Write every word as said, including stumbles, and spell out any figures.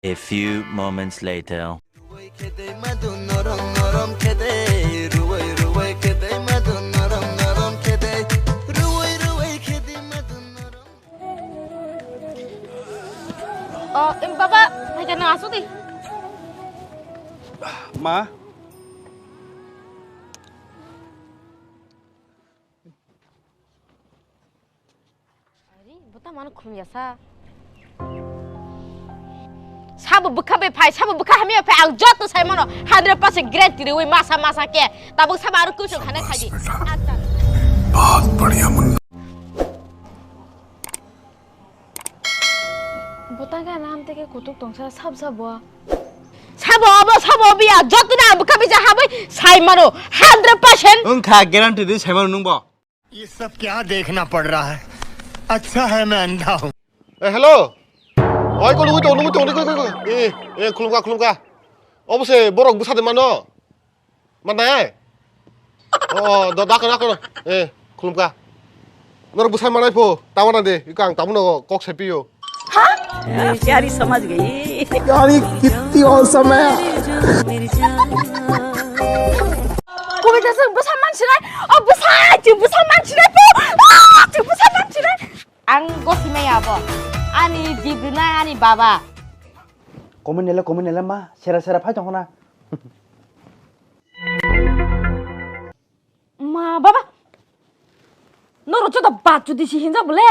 A few moments later. O, em, baba, hai kana asu di. Ma. Ari, buta mano khum ya sa. Sabo bwkha bai phai, sabo bwkha hamya phai, ang joto sai mano hundred percent guarantee riwi masa masa ke. Tabuk sabo aro kuchuk hane khai di. Bahut badhiya munna. Butang khe ano hamtwi khe kutuk tongsa sab sabo. Sabo obo, sabo obo ya, joto na bwkha bisa habwi sai mano, hundred percent. Wngkha guarantee di sai mano nwngbo. ये सब क्या देखना पड़ रहा है? अच्छा है मैं अंधा हूँ। Eh, hello. Oi, ko nungwi tong, nungwi tong, nungwi tong, nungwi tong. Eh, eh, khulumkha, khulumkha. Obo se borok bwsa de mano. Manai? Oh, da, da, da, da. Eh, khulumkha. Norok bwsai manai pho, tawana de, iko ang tamuno kok sai pio. हाँ? प्यारी समझ गई। यार, ये कितनी औसम है। Kubui ta sung bwsa mansinai. O bwsa, chwng bwsa mansinai pho. Ah, chwng bwsa mansinai. Ang gosi maya abo. Ani jibrinai ani baba. Komui nele, komui nele ma, sera sera phai tongkha na. Ma baba. Norok joto bachudi si hinjak bole.